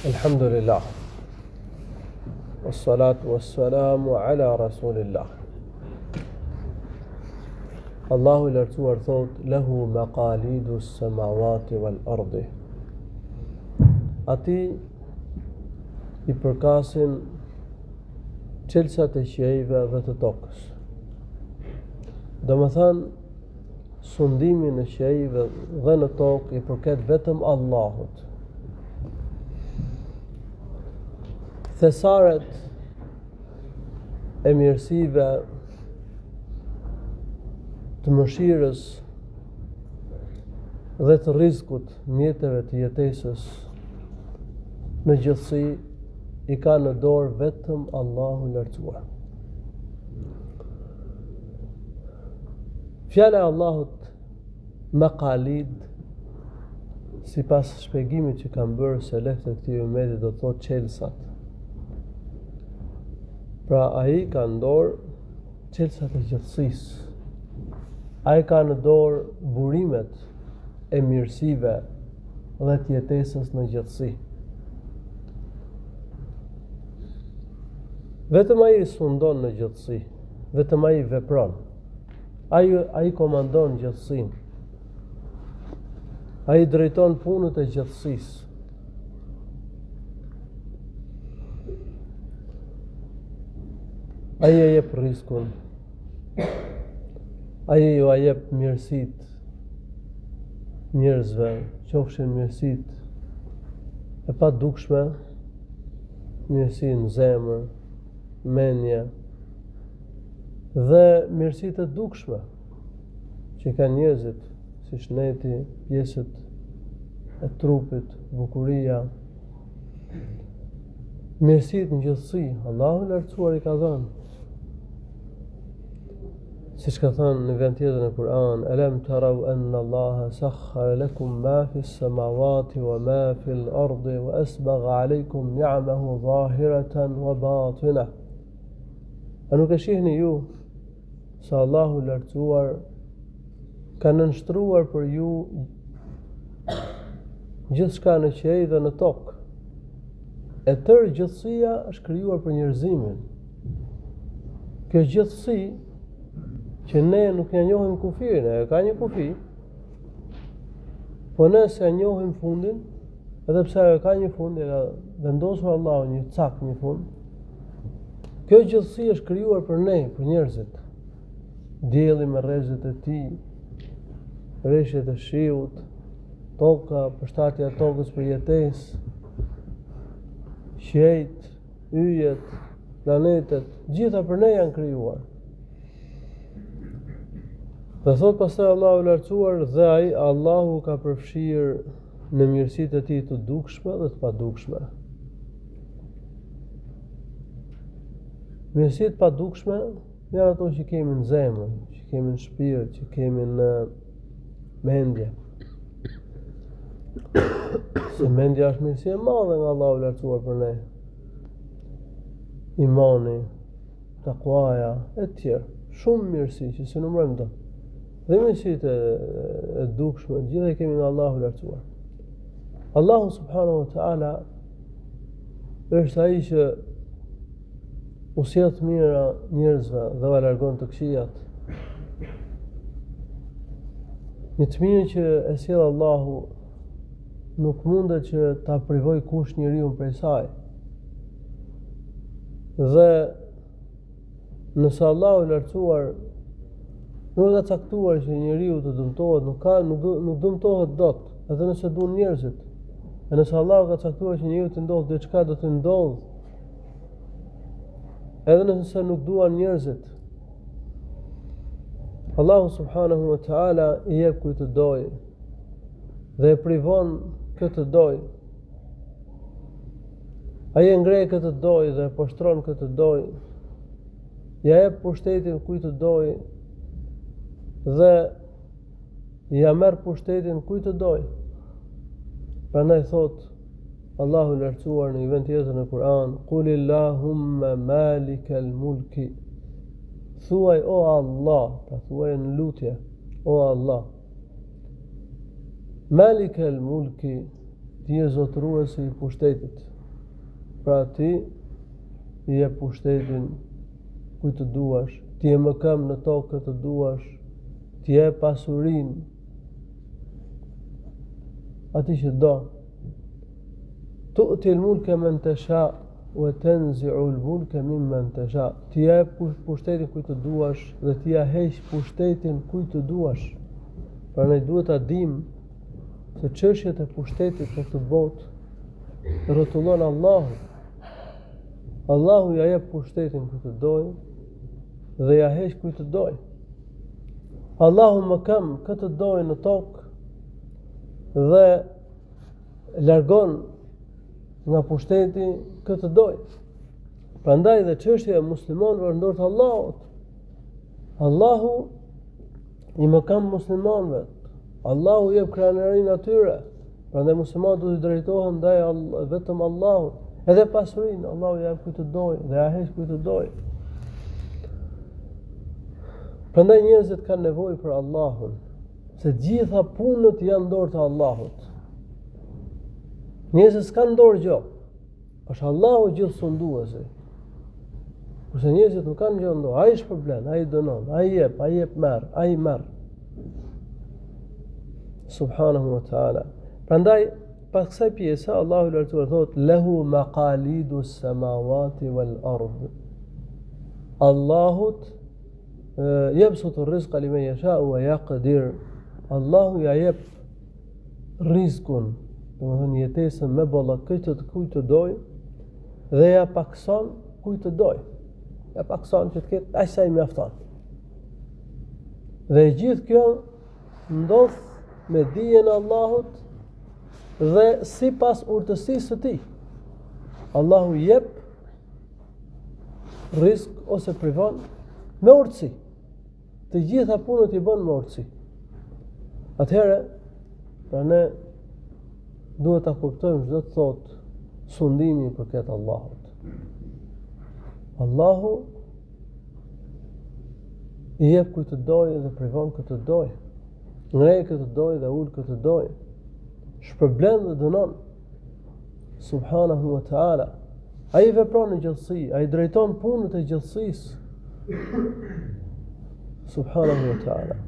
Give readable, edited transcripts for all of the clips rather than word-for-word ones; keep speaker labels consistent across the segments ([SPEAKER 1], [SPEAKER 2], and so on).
[SPEAKER 1] Alhamdulillah. Wassalatu wassalamu ala rasulillah. Allahu i lartësuar thotë lehu maqalidu samawati wal ardi. Atij i përkasin çelësat e qiejve dhe të tokës. Domethënë, sundimi në qiej dhe në tokë i përket vetëm Allahut. Thesaret e mirësive të mëshirës dhe të rizkut mjeteve të jetesës në gjithësi i ka në dorë vetëm Allahu i lartësuar. Fjala e Allahut Maqalid sipas shpjegimit që kanë bërë selefët e këtij ummeti do të thotë çelësat. Pra ai ka në dorë çelësat e gjithësisë. Ai ka në dorë burimet e mirësive dhe të jetesës në gjithësi. Vetëm ai sundon në gjithësi, vetëm ai vepron. Ai ai komandon gjithësinë. Ai drejton punët e gjithësisë. Ai e jep riskun. Ai ua jep mirësitë njerëzve, qofshin mirësitë e padukshme, mirësi në zemër, mendje dhe mirësitë e dukshme që kanë njerëzit, si shneti, pjesët e trupit, bukuria, mirësitë në gjithësi, Allahu i lartësuar i ka dhënë. Siç ka thënë në vend tjetër në Kur'an, "Alam taraw anna Allaha sakhkhara lakum ma fi as-samawati wa ma fi al-ardi wa asbagha 'alaykum ni'amahu zahiratan wa batinah." A nuk e shihni ju se Allahu i lartësuar ka nënshtruar për ju gjithçka në qiej dhe në tokë. E tërë gjithësia është krijuar për njerëzimin. Kjo gjithësi që ne nuk ia njohim kufirin, e ka një kufi, po ne s'ia njohim fundin, edhe pse ajo ka një fund, e ka vendosur Allahu një cak një fund. Kjo gjithësi është krijuar për ne, për njerëzit. Dielli me rrezet e tij, reshjet e shiut, toka, përshtatja e tokës për jetesë, qiejt, yjet, planetet, gjitha për ne janë krijuar. Dhe thotë pastaj Allahu i lartësuar dhe ai Allahu ka përfshirë në mirësitë e tij të dukshme dhe të padukshme. Mirësitë e padukshme janë ato që kemi në zemër, që kemi në shpirt, që kemi në mendje. Se mendja është mirësi e madhe nga Allahu i lartësuar për ne. Imani, takuaja, e tjerë. Shumë mirësi që s'i numërojmë dot. Dhe mirësitë e, e dukshme, të gjitha i kemi nga Allahu i lartësuar. Allahu subhanahu wa ta'ala është ai që u sjell të mira njerëzve dhe ua largon të këqijat. Një të mirë që e sjell Allahu nuk mundet që ta privojë kush njeriun prej saj. Dhe nëse Allahu i lartësuar nuk e ka caktuar që njeriu të dëmtohet, nuk ka nuk nuk dëmtohet dot, edhe nëse duan njerëzit. E nëse Allahu ka caktuar që njeriut t'i ndodhë diçka do t'i ndodhë. Edhe nëse nuk duan njerëzit. Allahu subhanahu wa taala i jep kujt të dojë dhe e privon kë të dojë. Ai e ngre kë të dojë dhe e poshtron kë të dojë. Ia jep pushtetin kujt të dojë dhe ia merr pushtetin kujt të dojë. Prandaj thotë Allahu i lartësuar në një vend tjetër në Kur'an, "Kul illahumma malikal mulki." Thuaj o Allah, pra thuaj në lutje, o Allah. Malikal mulki, ti je zotëruesi i pushtetit. Pra ti i jep pushtetin kujt të duash, ti e mëkëmb në tokë kë të duash, ti jep pasurinë atij që do. Tu'til mulke men tesha ue tenziul mulke mimmen tesha. Ti ia jep pushtetin kujt të duash dhe ti ia heq pushtetin kujt të duash. Pra ne duhet ta dimë se çështjet e pushtetit në këtë botë rrotullon Allahu. Allahu ia jep pushtetin kujt të dojë dhe ia heq kujt të dojë. Allahu mëkëmb kë të dojë në tokë dhe largon nga pushteti kë të dojë. Prandaj dhe çështja e muslimanëve është në dorë të Allahut. Allahu i mëkëmb muslimanëve. Allahu jep krenarinë atyre. Prandaj muslimanët duhet të drejtohen ndaj vetëm Allahut. Edhe pasurinë Allahu ia jep kujt të dojë dhe ia heq kujt të dojë. Prandaj njerëzit kanë nevojë për Allahun, se gjitha punët janë në dorë të Allahut. Njerëzit s'kanë në dorë gjë. Është Allahu gjithësunduesi. Kurse njerëzit nuk kanë gjë në dorë. Ai shpërblen, ai dënon, ai jep, ai jep merr, ai merr. Subhanahu wa taala. Prandaj pas kësaj pjese Allahu i lartësuar thot lehu maqalidu samawati wal ard. Allahut jebsutu rizqa limen yasha wa yaqdir. Allahu ja jep rizkun, domethënë jetesën me bollëk kujt të kujt të dojë dhe ja pakson kujt të dojë. Ja pakson që të ketë aq sa i mjafton. Dhe e gjithë kjo ndodh me dijen e Allahut dhe sipas urtësisë së tij. Allahu jep rizk ose privon me urtësi. Të gjitha punët i bën me urtësi. Atëherë, pra ne duhet ta kuptojmë ç'do të thotë sundimi i përket Allahut. Allahu i jep kujt të dojë dhe privon kë të dojë. Ngre kë të dojë dhe ul kë të dojë. Shpërblen dhe dënon. Subhanahu wa ta'ala. Ai vepron në gjithësi, ai drejton punët e gjithësisë. Subhanahu wa ta'ala.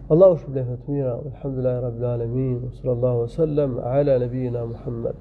[SPEAKER 1] Allahu ju shpërbleftë me të mira, alhamdulillahi rabbil alamin, sallallahu wa sallam ala nabijina Muhammad.